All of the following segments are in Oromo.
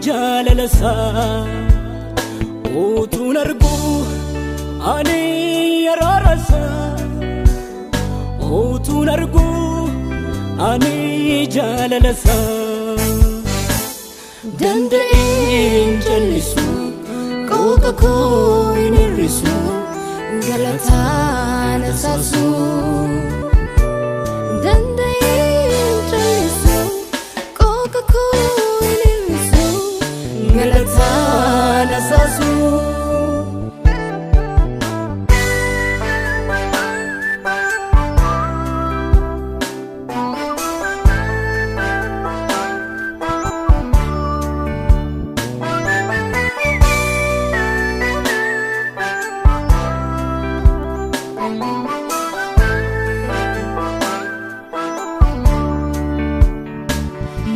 jaalala isaa utuun argu ani araara isaa utuun argu ani jaalala isaa danda'een jallisu qooqa koo hin hir'isu galataan isaasu danda'een jallisu qooqa koo hin hir'isu galataan isaasu.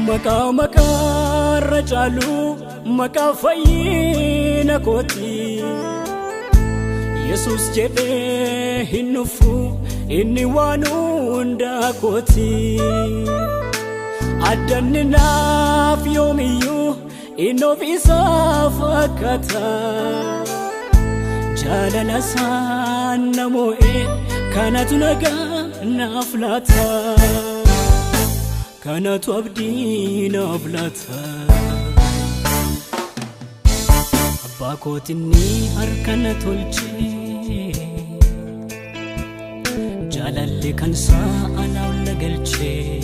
Maqaa maqaarra caalu maqaa fayyina kooti Yesuus jedhee hin nufu inni waan hundaa kooti Addanni naaf yoomiyyuu inni ofiisaa fakkaata Jaalala isaan na moo'e kanatu nagaa naaf laata. Kanatu abdii naaf laata. Abbaa kootinni harka na tolchee jaalalli kan isaa ol na galchee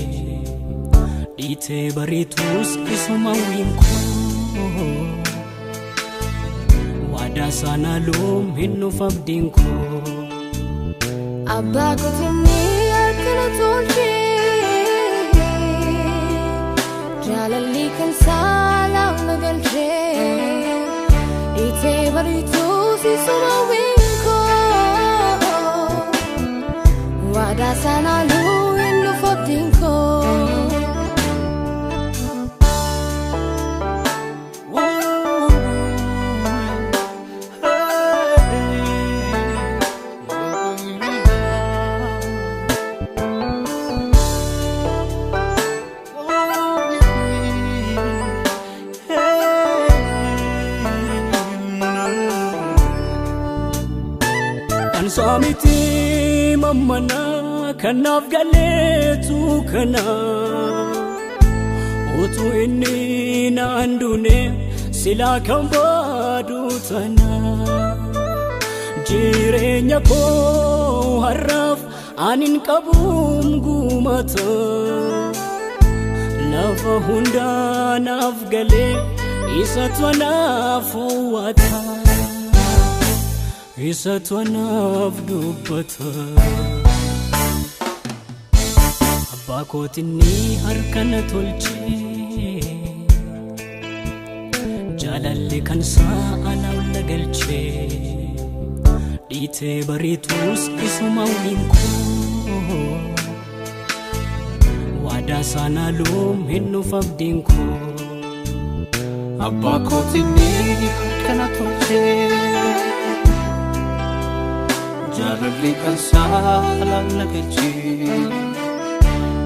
dhiitee bariitus isuma wiinkoo waadaa sana loom hin nuuf abdiin koo. Abbaa kootinni harka na tolchee jaalalli kan isaa ol na galchee dhiitee bariitus isuma wiinkoo waadaa sana loom hin nuuf abdiin koo. Ansaamiti mammana kanaaf galeetu kana utuu inni naan duune silaa kan baadu tana jireenya koo har'aaf anin qabuun guumata lafa hundaa naaf galee isatu naaf hawwata. Isatu naaf dubbata. Abbaa kootinni harka na tolchee jaalalli kan isaa ol na galchee dhiitee bariitus isuma wiinkoo waadaa sana loom hin nuuf abdiin koo. Abbaa kootinni harka na tolchee jaalalli kan isaa ol na galchee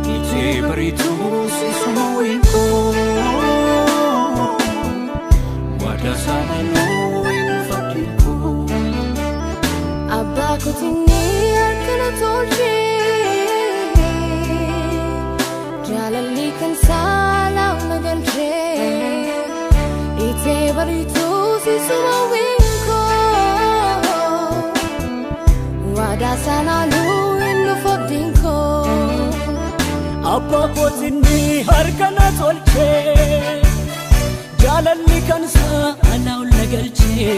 dhiitee bariitus isuma wiinkoo waadaa sana loom hin nuuf abdiin koo. Abbaa kootinni harka na tolchee jaalalli kan isaa ol na galchee dhiitee bariitus isuma wiinkoo waadaa sana loom hin nuuf abdiin koo. Abbaa kootinni harka na tolchee jaalalli kan isaa ol na galchee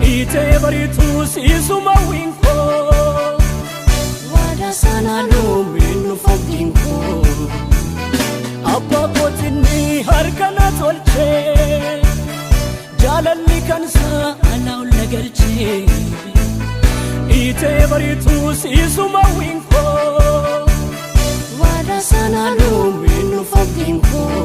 dhiitee bariitus isuma wiinkoo waadaa sana loom hin nuuf abdiin koo. Abbaa kootinni harka na tolchee jaalalli kan isaa ol na galchee dhiitee bariitus isuma wiinkoo waadaa sana loom hin nuuf abdiin koo.